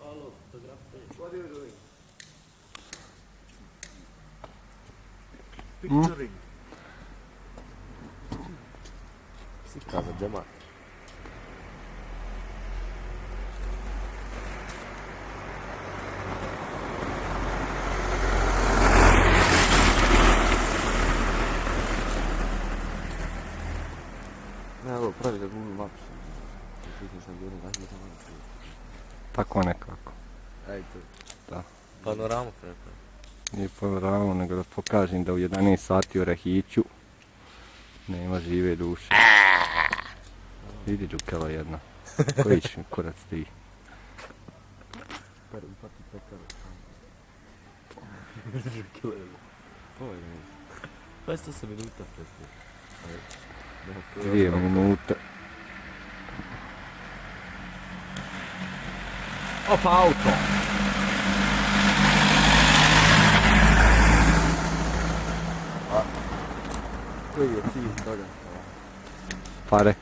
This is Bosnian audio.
Alo, fotografije. What are you doing? Picturing. Slika za džemat. Evo, pravi da Google Maps. Tako nekako. Ej, tu. Da. Panoramu preko. Nije panoramu, nego da pokažem da u 11 sati u Rehiću nema žive duše. Vidi džukela jedna. Koji će mi kurac ti? Prvi pati pekar. Ovo je ne. 28 minuta preko. 2 minute. Opa, auto! Koji je cilj toga? Pare. E,